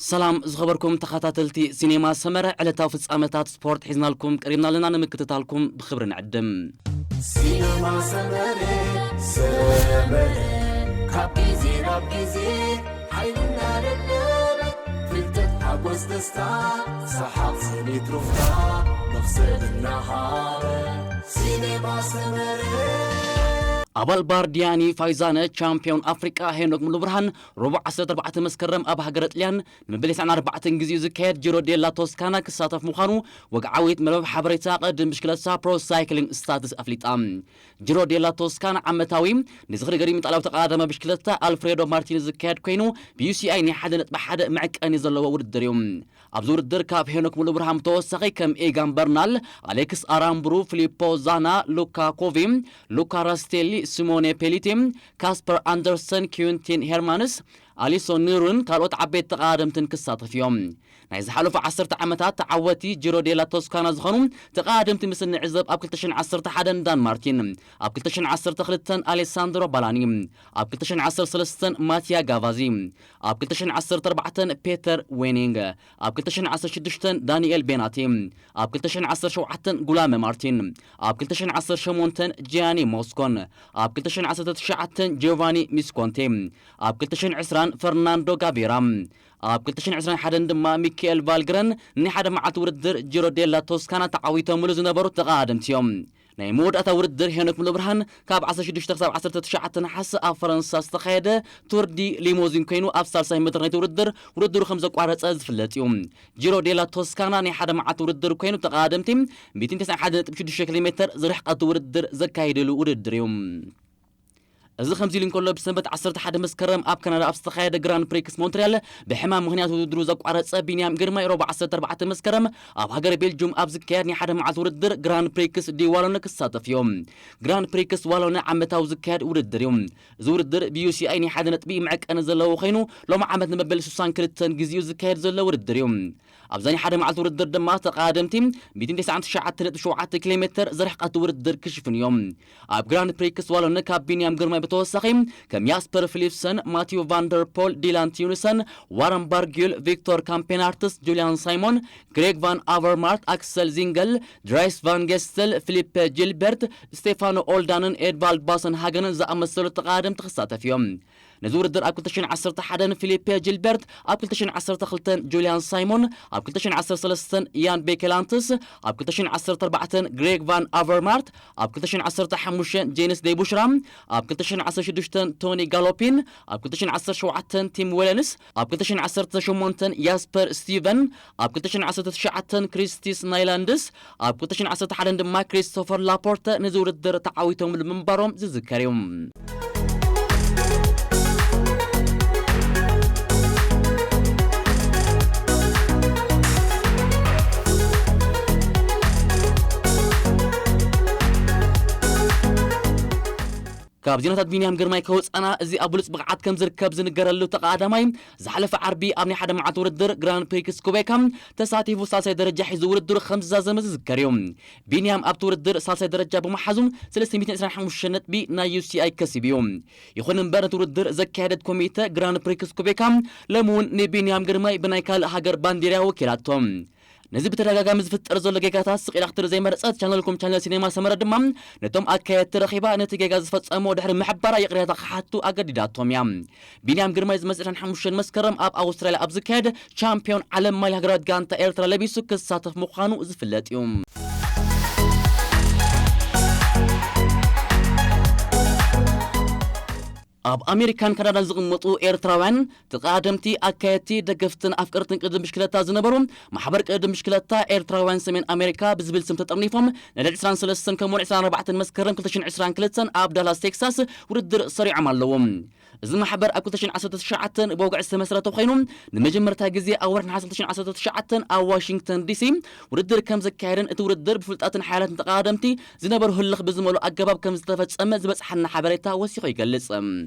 ሰላም ዝኸበርኩም ተኸታተልቲ ሲኔማ ሰመረ፣ ዕለታዊ ፍጻመታት ስፖርት ሒዝናልኩም ቀሪብና ኣለና። ንምክትታልኩም ብኽብሪ ንዕድም። ሲነማ ሰመረ፣ ሰመረ፣ ካብ ግዜ ናብ ግዜ ሓይልና ለለበ፣ ፍልጠት ሓጎስ ደስታ፣ ሰሓቕ ስኒት ሩፍታ፣ መኽሰብ እናሃበ። ሲነማ ሰመረ። ኣባል ባርዲያኒ ፋይዛነ ቻምፒዮን ኣፍሪቃ ሄኖክ ሙሉብርሃን ረቡዕ ዓሰርተ ኣርባዕተ መስከረም ኣብ ሃገረ ጥልያን ንመበል ዕስራን ኣርባዕተን ግዜኡ ዝካየድ ጂሮ ዴላ ቶስካና ክሳተፍ ምዃኑ ወግዓዊት መርበብ ሓበሬታ ቅድድም ብሽክለታ ፕሮ ሳይክሊንግ ስታትስ ኣፍሊጣ። ጂሮ ዴላ ቶስካና ዓመታዊ ንዝኽሪ ገዲም ኢጣልያዊ ተቐዳዳሚ ብሽክለታ ኣልፍሬዶ ማርቲኒ ዝካየድ ኮይኑ፣ ብዩሲኣይ ናይ ሓደ ነጥቢ ሓደ መዐቀኒ ዘለዎ ውድድር እዩ። ኣብዚ ውድድር ካብ ሄኖክ ሙሉብርሃን ብተወሳኺ ከም ኤጋን በርናል፣ ኣሌክስ ኣራምብሩ፣ ፊሊፖ ዛና፣ ሉካ ኮቪ፣ ሉካ ራስቴሊ፣ ሲሞኔ ፔሊቲ፣ ካስፐር ኣንደርሰን፣ ኪዩንቲን ሄርማንስ፣ ኣሊሶን ኑርን ካልኦት ዓበይቲ ተቐዳደምትን ክሳተፉ እዮም። ናይ ዝሓለፉ ዓሰርተ ዓመታት ተዓወቲ ጂሮ ዴላ ቶስካና ዝኾኑ ተቐዳደምቲ ምስ እንዕዘብ፣ ኣብ ክልተ ሽሕን ዓሰርተ ሓደን ዳን ማርቲን፣ ኣብ ክልተ ሽሕን ዓሰርተ ክልተን ኣሌሳንድሮ ባላኒ፣ ኣብ ክልተ ሽሕን ዓሰርተ ሰለስተን ማቲያ ጋቫዚ፣ ኣብ ክልተ ሽሕን ዓሰርተ ኣርባዕተን ፔተር ዌኒንግ፣ ኣብ ክልተ ሽሕን ዓሰርተ ሽዱሽተን ዳንኤል ቤናቲ፣ ኣብ ክልተ ሽሕን ዓሰርተ ሸውዓተን ጉላመ ማርቲን፣ ኣብ ክልተ ሽሕን ዓሰርተ ሸሞንተን ጂያኒ ሞስኮን፣ ኣብ ክልተ ሽሕን ዓሰርተ ትሽዓተን ጂዮቫኒ ሚስኮንቴ፣ ኣብ ክልተ ሽሕን ዕስራን ፈርናንዶ ጋቬራ፣ ኣብ ክልተ ሽሕን ዕስራን ሓደን ድማ ሚካኤል ቫልግረን ናይ ሓደ መዓልቲ ውድድር ጂሮ ዴላ ቶስካና ተዓዊቶምሉ ዝነበሩ ተቐዳደምቲ እዮም። ናይ መወዳእታ ውድድር ሄኖክ ሙሉብርሃን ካብ ዓሰርተ ሽዱሽተ ክሳብ ዓሰርተ ትሽዓተ ነሓሰ ኣብ ፈረንሳ ዝተኻየደ ቱር ዲ ሊሞዚን ኮይኑ፣ ኣብ ሳልሳይ መድረኽ ናይቲ ውድድር ውድድሩ ከም ዘቋረጸ ዝፍለጥ እዩ። ጂሮ ዴላ ቶስካና ናይ ሓደ መዓልቲ ውድድር ኮይኑ፣ ተቐዳደምቲ ሚእትን ተስዓን ሓደን ነጥቢ ሽዱሽተ ኪሎ ሜተር ዝርሕቀት ውድድር ዘካይድሉ ውድድር እዩ። እዚ ከምዚ ኢሉ እንከሎ፣ ብሰንበት ዓሰርተ ሓደ መስከረም ኣብ ካናዳ ኣብ ዝተኻየደ ግራንድ ፕሪክስ ሞንትሪያል ብሕማም ምኽንያት ውድድሩ ዘቋረጸ ቢንያም ግርማይ ረቡዕ ዓሰርተ ኣርባዕተ መስከረም ኣብ ሃገር ቤልጁም ኣብ ዝካየድ ናይ ሓደ መዓልቲ ውድድር ግራንድ ፕሪክስ ዲ ዋሎነ ክሳተፍ እዩ። ግራንድ ፕሪክስ ዋሎነ ዓመታዊ ዝካየድ ውድድር እዩ። እዚ ውድድር ብዩሲኣይ ናይ ሓደ ነጥቢ መዐቀኒ ዘለዎ ኮይኑ፣ ሎሚ ዓመት ንመበል ስሳን ክልተን ግዜኡ ዝካየድ ዘሎ ውድድር እዩ። ኣብዛ ናይ ሓደ መዓልቲ ውድድር ድማ ተቐዳደምቲ ሚእትን ተስዓን ትሽዓተ ነጥቢ ሸውዓተ ኪሎ ሜተር ዝርሕቀት ውድድር ክሽፍኑ እዮም። ኣብ ግራንድ ፕሪክስ ዋሎነ ካብ ቢንያም ግርማይ ብተወሳኺ ከም ያስፐር ፊሊፕሰን፣ ማቲዩ ቫንደር ፖል፣ ዲላን ቲዩንሰን፣ ዋረን ባርጊል፣ ቪክቶር ካምፔናርትስ፣ ጁሊያን ሳይሞን፣ ግሬግ ቫን ኣቨርማርት፣ ኣክሰል ዚንገል፣ ድራይስ ቫን ጌስተል፣ ፊሊፐ ጂልበርት፣ ስቴፋኖ ኦልዳንን ኤድቫልድ ባሰን ሃገንን ዝኣመሰሉ ተቐዳደምቲ ክሳተፍ እዮም። ነዚ ውድድር ኣብ ክልተ ሽሕን ዓሰርተ ሓደን ፊሊፔ ጂልበርት፣ ኣብ ክልተ ሽሕን ዓሰርተ ክልተን ጁልያን ሳይሞን፣ ኣብ ክልተ ሽሕን ዓሰርተ ሰለስተን ኢያን ቤኬላንትስ፣ ኣብ ክልተ ሽሕን ዓሰርተ ኣርባዕተን ግሬግ ቫን ኣቨርማርት፣ ኣብ ክልተ ሽሕን ዓሰርተ ሓሙሽተን ጄንስ ደይቡሽራ፣ ኣብ ክልተ ሽሕን ዓሰርተ ሽዱሽተን ቶኒ ጋሎፒን፣ ኣብ ክልተ ሽሕን ዓሰርተ ሸውዓተን ቲም ዌለንስ፣ ኣብ ክልተ ሽሕን ዓሰርተ ሸሞንተን ያስፐር ስቲቨን፣ ኣብ ክልተ ሽሕን ዓሰርተ ትሽዓተን ክሪስቲስ ናይላንድስ፣ ኣብ ክልተ ሽሕን ዓሰርተ ሓደን ድማ ክሪስቶፈር ላፖርተ ነዚ ውድድር ተዓዊቶምሉ ምንባሮም ዝዝከር እዩ። ካብ ዜናታት ቢንያም ግርማይ ከውፃና፣ እዚ ኣብ ብሉፅ ብቕዓት ከም ዝርከብ ዝንገረሉ ተቐዳዳማይ፣ ዝሓለፈ ዓርቢ ኣብ ናይ ሓደ መዓልቲ ውድድር ግራንድ ፕሪክስ ኩቤካ ተሳቲፉ ሳልሳይ ደረጃ ሒዙ ውድድሩ ከም ዝዛዘመ ዝዝከር እዩ። ቢንያም ኣብቲ ውድድር ሳልሳይ ደረጃ ብምሓዙ ሰለስተ ሚእትን ዕስራን ሓሙሽተን ነጥቢ ናይ ዩ ሲ ኣይ ከሲቡ እዩ። ይኹን እምበር፣ ነቲ ውድድር ዘካየደት ኮሚተ ግራንድ ፕሪክስ ኩቤካ ሎሚ እውን ንቢንያም ግርማይ ብናይ ካልእ ሃገር ባንዲራ ወኪላቶ። ነዚ ብተደጋጋሚ ዝፍጠር ዘሎ ጌጋታት ስቕ ኢላ ክትርኢ ዘይመረጸት ቻነልኩም ቻነል ሲኔማ ሰመረ ድማ ነቶም ኣካየድቲ ረኺባ ነቲ ጌጋ ዝፈጸሞ ድሕሪ ምሕባራ ይቕሬታ ክሓቱ ኣገዲዳቶም እያ። ቢንያም ግርማይ ዝመጽእ ዕስራን ሓሙሽተን መስከረም ኣብ ኣውስትራልያ ኣብ ዝካየድ ቻምፒዮን ዓለም ማልያ ሃገራዊት ጋንታ ኤርትራ ለቢሱ ክሳተፍ ምዃኑ ዝፍለጥ እዩ። ኣብ ኣሜሪካን ካናዳን ዝቕመጡ ኤርትራውያን ተቐዳደምቲ፣ ኣካየድቲ፣ ደገፍትን ኣፍቀርትን ቅድድም ብሽክለታ ዝነበሩ፣ ማሕበር ቅድድም ብሽክለታ ኤርትራውያን ሰሜን ኣሜሪካ ብዝብል ስም ተጠርኒፎም፣ ንልዕሊ ዕስራን ሰለስተን ከምኡውን ዕስራን ኣርባዕተን መስከረም ክልተ ሽሕን ዕስራን ክልተን ኣብ ዳላስ ቴክሳስ ውድድር ሰሪዖም ኣለዉ። እዚ ማሕበር ኣብ ክልተ ሽሕን ዓሰርተ ትሽዓተን ብወግዒ ዝተመስረተ ኮይኑ፣ ንመጀመርታ ግዜ ኣብ ወርሒ ነሓሰ ክልተ ሽሕን ዓሰርተ ትሽዓተን ኣብ ዋሽንግተን ዲሲ ውድድር ከም ዘካየደን፣ እቲ ውድድር ብፍሉጣትን ሓያላትን ተቐዳደምቲ ዝነበሩ ህልኽ ብዝመልኦ ኣገባብ ከም ዝተፈጸመ ዝበጽሓና ሓበሬታ ወሲኹ ይገልጽ።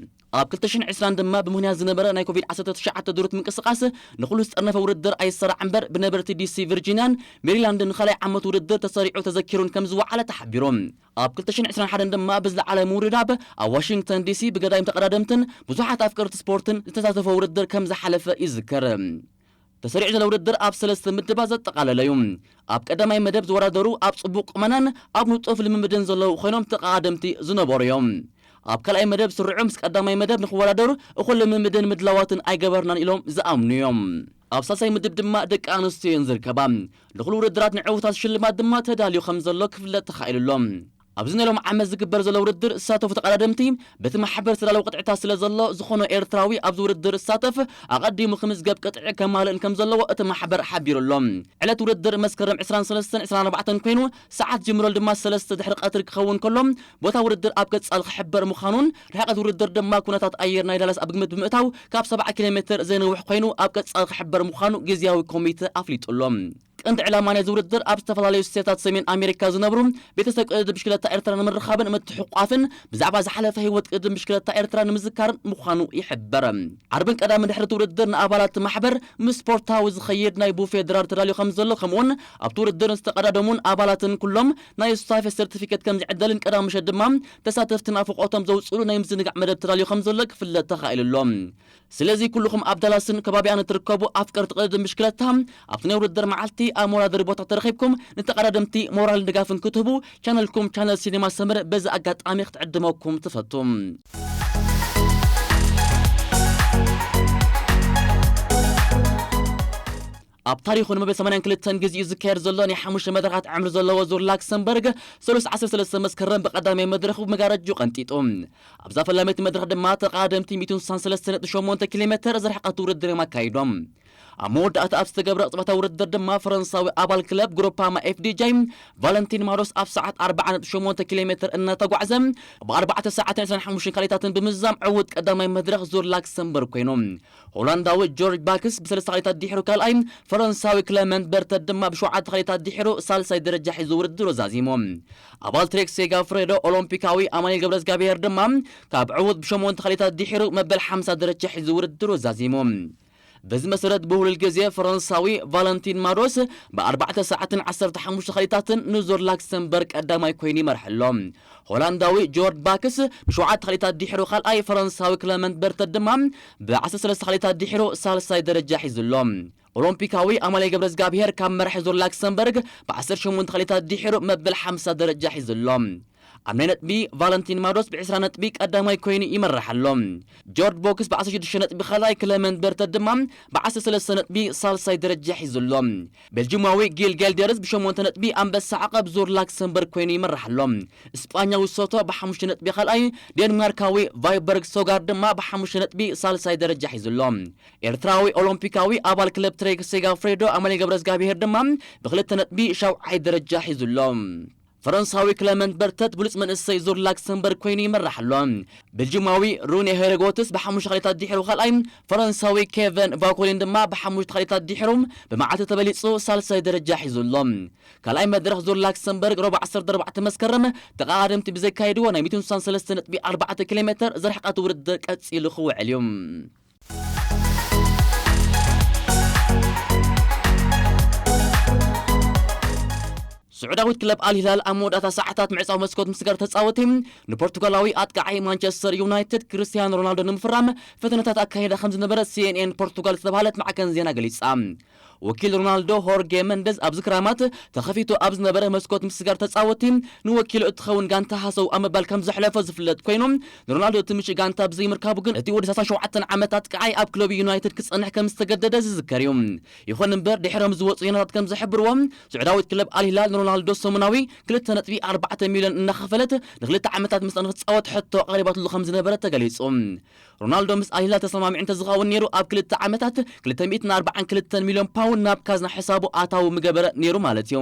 ኣብ ክልተ ሽሕን ዕስራን ድማ ብምኽንያት ዝነበረ ናይ ኮቪድ ዓሰርተ ትሽዓተ ድሩት ምንቅስቓስ ንኹሉ ዝጠርነፈ ውድድር ኣይሰራዕ እምበር፣ ብነበርቲ ዲሲ፣ ቪርጂንያን ሜሪላንድን ንኻልኣይ ዓመት ውድድር ተሰሪዑ ተዘኪሩን ከም ዝወዓለ ተሓቢሩ። ኣብ ክልተ ሽሕን ዕስራን ሓደን ድማ ብዝለዓለ ምውድዳብ ኣብ ዋሽንግተን ዲሲ ብገዳይም ተቐዳደምትን ብዙሓት ኣፍቀርቲ ስፖርትን ዝተሳተፈ ውድድር ከም ዝሓለፈ ይዝከር። ተሰሪዑ ዘሎ ውድድር ኣብ ሰለስተ ምድባት ዘጠቓለለ እዩ። ኣብ ቀዳማይ መደብ ዝወዳደሩ ኣብ ጽቡቕ ቁመናን ኣብ ንጡፍ ልምምድን ዘለዉ ኮይኖም ተቐዳደምቲ ዝነበሩ እዮም። ኣብ ካልኣይ መደብ ስርዑ ምስ ቀዳማይ መደብ ንኽወዳደሩ እኹል ልምምድን ምድላዋትን ኣይገበርናን ኢሎም ዝኣምኑ እዮም። ኣብ ሳልሳይ ምድብ ድማ ደቂ ኣንስትዮ እየን ዝርከባ። ንኹሉ ውድድራት ንዕውታት ሽልማት ድማ ተዳልዩ ከም ዘሎ ክፍለጥ ተኻኢሉ ኣሎ። ኣብዚ ናይ ሎም ዓመት ዝግበር ዘሎ ውድድር ዝሳተፉ ተቐዳደምቲ በቲ ማሕበር ዝተዳለወ ቅጥዕታት ስለ ዘሎ ዝኾነ ኤርትራዊ ኣብዚ ውድድር ዝሳተፍ ኣቐዲሙ ክምዝገብ ቅጥዒ ከማልእን ከም ዘለዎ እቲ ማሕበር ሓቢሩ ኣሎ። ዕለት ውድድር መስከረም ዕስራን ሰለስተን ዕስራን ኣርባዕተን ኮይኑ ሰዓት ጅምረሉ ድማ ሰለስተ ድሕሪ ቀትሪ ክኸውን ከሎ ቦታ ውድድር ኣብ ቀጻሊ ክሕበር ምዃኑን ርሕቀት ውድድር ድማ ኩነታት ኣየር ናይ ዳላስ ኣብ ግምት ብምእታው ካብ ሰብዓ ኪሎ ሜትር ዘይነውሕ ኮይኑ ኣብ ቀጻሊ ክሕበር ምዃኑ ግዝያዊ ኮሚተ ኣፍሊጡ ኣሎ። ቀንዲ ዕላማ ናይዚ ውድድር ኣብ ዝተፈላለዩ ስቴታት ሰሜን ኣሜሪካ ዝነብሩ ቤተሰብ ቅድድም ብሽክለታ ኤርትራ ንምርኻብን ምትሕቋፍን ብዛዕባ ዝሓለፈ ህይወት ቅድድም ብሽክለታ ኤርትራ ንምዝካርን ምዃኑ ይሕበር። ዓርብን ቀዳምን ድሕሪ እቲ ውድድር ንኣባላት ማሕበር ምስ ስፖርታዊ ዝኸይድ ናይ ቡፌ ድራር ተዳልዩ ከም ዘሎ ከምኡውን ኣብቲ ውድድር ዝተቐዳደሙን ኣባላትን ኩሎም ናይ ሱታፌ ሰርቲፊኬት ከም ዝዕደልን ቀዳም ምሸት ድማ ተሳተፍቲ ናፍቖቶም ዘውፅእሉ ናይ ምዝንጋዕ መደብ ተዳልዩ ከም ዘሎ ክፍለጥ ተኻኢሉ ኣሎ። ስለዚ ኩልኹም ኣብ ዳላስን ከባቢኣን እትርከቡ ኣፍቀርቲ ቅድድም ብሽክለታ ኣብቲ ናይ ውድድር መዓልቲ ኣብ መወዳደሪ ቦታ ተረኺብኩም ንተቐዳደምቲ ሞራልን ድጋፍን ክትህቡ ቻነልኩም ቻነል ሲኔማ ሰመረ በዚ ኣጋጣሚ ክትዕድመኩም ትፈቱ። ኣብ ታሪኹ ንመበል ሰማንያን ክልተን ግዜኡ ዝካየድ ዘሎ ናይ ሓሙሽተ መድረኻት ዕምሪ ዘለዎ ዙር ላክሰምበርግ ሰሉስ ዓሰርተ ሰለስተ መስከረም ብቐዳማይ መድረኹ ብመጋረጅኡ ቀንጢጡ። ኣብዛ ፈላመይቲ መድረኽ ድማ ተቐዳደምቲ ሚእትን ስሳን ሰለስተን ነጥቢ ሸሞንተ ኪሎ ሜተር ዝርሕቀት ውድድር እዮም ኣካይዶም። ኣብ መወዳእታ ኣብ ዝተገብረ ቅጽበታዊ ውድድር ድማ ፈረንሳዊ ኣባል ክለብ ግሩፓማ ኤፍዲጂ ቫለንቲን ማሮስ ኣብ ሰዓት ኣርባዓ ነጥቢ ሸሞንተ ኪሎ ሜተር እናተጓዕዘ ብ ኣርባዕተ ሰዓትን ዕስራን ሓሙሽተን ካሊታትን ብምዛም ዕዉት ቀዳማይ መድረኽ ዙር ላክሰምበርግ ኮይኑ። ሆላንዳዊ ጆርጅ ባክስ ብሰለስተ ካሊታት ድሒሩ ካልኣይ፣ ፈረንሳዊ ክለመንት በርተት ድማ ብሸውዓተ ካሊታት ድሒሩ ሳልሳይ ደረጃ ሒዙ ውድድሩ ዛዚሙ። ኣባል ትሬክ ሴጋፍሬዶ ኦሎምፒካዊ ኣማኑኤል ገብረዝጋብሄር ድማ ካብ ዕዉት ብሸሞንተ ካሊታት ድሒሩ መበል ሓምሳ ደረጃ ሒዙ ውድድሩ ዛዚሙ። በዚ መሰረት ብህሉል ግዜ ፈረንሳዊ ቫለንቲን ማዶስ ብኣርባዕተ ሰዓትን ዓሰርተ ሓሙሽተ ካሊታትን ንዙር ላክሰምበርግ ቀዳማይ ኮይኑ ይመርሕ ኣሎ። ሆላንዳዊ ጆርጅ ባክስ ብሸውዓተ ካሊታት ድሒሩ ካልኣይ፣ ፈረንሳዊ ክለመንት በርተት ድማ ብዓሰርተ ሰለስተ ካሊታት ድሒሩ ሳልሳይ ደረጃ ሒዙ ኣሎ። ኦሎምፒካዊ ኣማኑኤል ገብረዝጋብሄር ካብ መራሒ ዙር ላክሰምበርግ ብዓሰርተ ሸሞንተ ካሊታት ድሒሩ መበል ሓምሳ ደረጃ ሒዙ ኣሎ። ኣብ ናይ ነጥቢ ቫለንቲን ማዶስ ብዕስራ ነጥቢ ቀዳማይ ኮይኑ ይመርሕ ኣሎ። ጆርጅ ቦክስ ብዓሰርተ ሽዱሽተ ነጥቢ ካልኣይ፣ ክለመንት በርተት ድማ ብዓሰርተ ሰለስተ ነጥቢ ሳልሳይ ደረጃ ሒዙ ኣሎ። ቤልጅማዊ ጊል ጌልደርስ ብሸሞንተ ነጥቢ ኣንበሳ ዓቐብ ዙር ላክሰምበርግ ኮይኑ ይመርሕ ኣሎ። እስጳኛዊ ሶቶ ብሓሙሽተ ነጥቢ ካልኣይ፣ ዴንማርካዊ ቫይበርግ ሶጋር ድማ ብሓሙሽተ ነጥቢ ሳልሳይ ደረጃ ሒዙ ኣሎ። ኤርትራዊ ኦሎምፒካዊ ኣባል ክለብ ትሬክ ሴጋፍሬዶ ኣማኑኤል ገብረዝጋብሄር ድማ ብክልተ ነጥቢ ሻውዓይ ደረጃ ሒዙ ኣሎ። ፈረንሳዊ ክለመንት በርተት ብሉጽ መንእሰይ ዙር ላክሰምበርግ ኮይኑ ይመርሕ ኣሎ። ቤልጅማዊ ሩኔ ሄረጎትስ ብሓሙሽተ ካሊታት ድሒሩ ካልኣይ፣ ፈረንሳዊ ኬቨን ቫኮሊን ድማ ብሓሙሽተ ካሊታት ድሒሩ ብመዓልቲ ተበሊጹ ሳልሳይ ደረጃ ሒዙ ኣሎ። ካልኣይ መድረኽ ዙር ላክሰምበርግ ረቡዕ ዓሰርተ ኣርባዕተ መስከረም ተቐዳደምቲ ብዘካየድዎ ናይ ሚእትን ስሳን ሰለስተ ነጥቢ ኣርባዕተ ኪሎ ሜተር ዝርሕቀት ውድድር ቀጺሉ ክውዕል እዩ። ስዑዳዊት ክለብ ኣልሂላል ኣብ መወዳእታ ሰዓታት ምዕጻው መስኮት ምስጋር ተጻወቲ ንፖርቱጋላዊ ኣጥቃዓይ ማንቸስተር ዩናይትድ ክርስቲያኖ ሮናልዶ ንምፍራም ፈተነታት ኣካይዳ ከም ዝነበረ ሲኤንኤን ፖርቱጋል ዝተባህለት ማዕከን ዜና ገሊጻ። ወኪል ሮናልዶ ሆርጌ መንደዝ ኣብዚ ክራማት ተኸፊቱ ኣብ ዝነበረ መስኮት ምስጋር ተጻወቲ ንወኪሉ እትኸውን ጋንታ ሃሰው ኣብ ምባል ከም ዘሕለፎ ዝፍለጥ ኮይኑ ንሮናልዶ እቲ ምቹእ ጋንታ ብዘይምርካቡ ግን እቲ ወዲ ሰላሳ ሸውዓተ ዓመት ኣጥቃዓይ ኣብ ክለብ ዩናይትድ ክጸንሕ ከም ዝተገደደ ዝዝከር እዩ። ይኹን እምበር ድሕሮም ዝወጹ ዜናታት ከም ዝሕብርዎ ስዑዳዊት ክለብ ኣልሂላል ንሮናልዶ ሰሙናዊ ክልተ ነጥቢ ኣርባዕተ ሚልዮን እናኸፈለት ንክልተ ዓመታት ምስኣ ንክጻወት ሕቶ ቀሪባትሉ ከም ዝነበረ ተገሊጹ። ሮናልዶ ምስ ኣልሂላል ተሰማሚዑ እንተዝኸውን ነይሩ ኣብ ክልተ ዓመታት ክልተ ሚእትን ኣርባዓን ክልተን ሚልዮን ፓውንድ ናብ ካዝና ሕሳቡ ኣታዊ ምገበረ ነይሩ ማለት እዩ።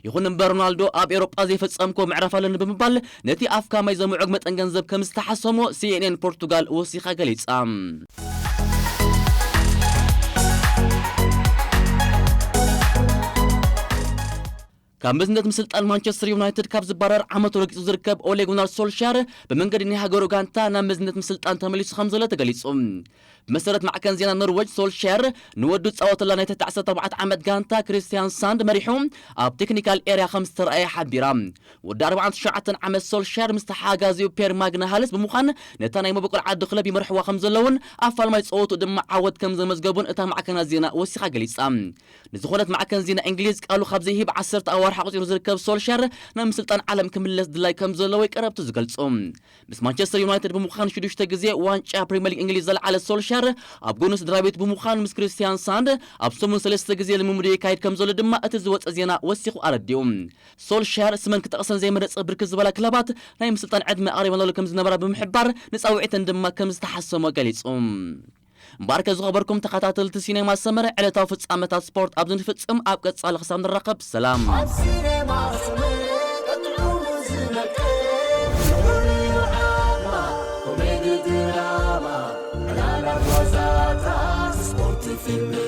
ይኹን እምበር ሮናልዶ ኣብ ኤውሮጳ ዘይፈጸምክዎ ምዕራፍ ኣለኒ ብምባል ነቲ ኣፍካ ማይ ዘምዕግ መጠን ገንዘብ ከም ዝተሓሰሞ ሲኤንኤን ፖርቱጋል ወሲኻ ገሊጻ። ካብ መዝነት ምስልጣን ማንቸስተር ዩናይትድ ካብ ዝባረር ዓመቱ ረጊጹ ዝርከብ ኦሌ ጉናር ሶልሻር፣ ብመንገዲ ናይ ሃገሩ ጋንታ ናብ መዝነት ምስልጣን ተመሊሱ ከም ዘሎ ተገሊጹ። ብመሰረት ማዕከን ዜና ኖርወጅ፣ ሶልሻር ንወዱ ዝጻወተላ ናይ ትሕቲ ዓሰርተ ኣርባዕተ ዓመት ጋንታ ክሪስቲያን ሳንድ መሪሑ ኣብ ቴክኒካል ኤርያ ከም ዝተረኣየ ሓቢራ። ወዲ ኣርባዓን ትሽዓተን ዓመት ሶልሻር ምስ ተሓጋዚኡ ፔር ማግናሃልስ ብምዃን ነታ ናይ መበቆል ዓዲ ክለብ ይመርሕዋ ከም ዘለውን ኣብ ፋልማይ ጸወቱ ድማ ዓወት ከም ዘመዝገቡን እታ ማዕከናት ዜና ወሲኻ ገሊጻ። ንዝኾነት ማዕከን ዜና እንግሊዝ ቃሉ ካብ ዘይህብ ዓሰርተ ኣዋርሕ ኣቑጺሩ ዝርከብ ሶልሻር ናብ ምስልጣን ዓለም ክምለስ ድላይ ከም ዘለዎ ይቀረብቱ ዝገልጹ። ምስ ማንቸስተር ዩናይትድ ብምዃን ሽዱሽተ ግዜ ዋንጫ ፕሪምየር ሊግ እንግሊዝ ዘልዓለ ሶልሻር፣ ኣብ ጎኑ ስድራ ቤት ብምዃን ምስ ክሪስቲያን ሳንድ ኣብ ሰሙን ሰለስተ ግዜ ልምምዱ የካይድ ከም ዘሎ ድማ እቲ ዝወጸ ዜና ወሲኹ ኣረዲኡ። ሶልሻር ስመን ክጠቕሰን ዘይመረጸ ብርክት ዝበላ ክለባት ናይ ምስልጣን ዕድመ ኣቕሪበናሉ ከም ዝነበራ ብምሕባር፣ ንጻውዒተን ድማ ከም ዝተሓሰሞ ገሊጹ። እምበኣርከ ዝኸበርኩም ተኸታተልቲ ሲኔማ ሰመረ፣ ዕለታዊ ፍጻመታት ስፖርት ኣብዚ ንፍጽም። ኣብ ቀጻሊ ክሳብ ንራኸብ ሰላም። ኣብ ሲኔማ ሰመረ ቀጥዑ ዝነቀ፣ ዝኾነ ዓማ፣ ኮሜዲ ድራማ፣ ዕላላት ዋዛታት፣ ስፖርት ፊልም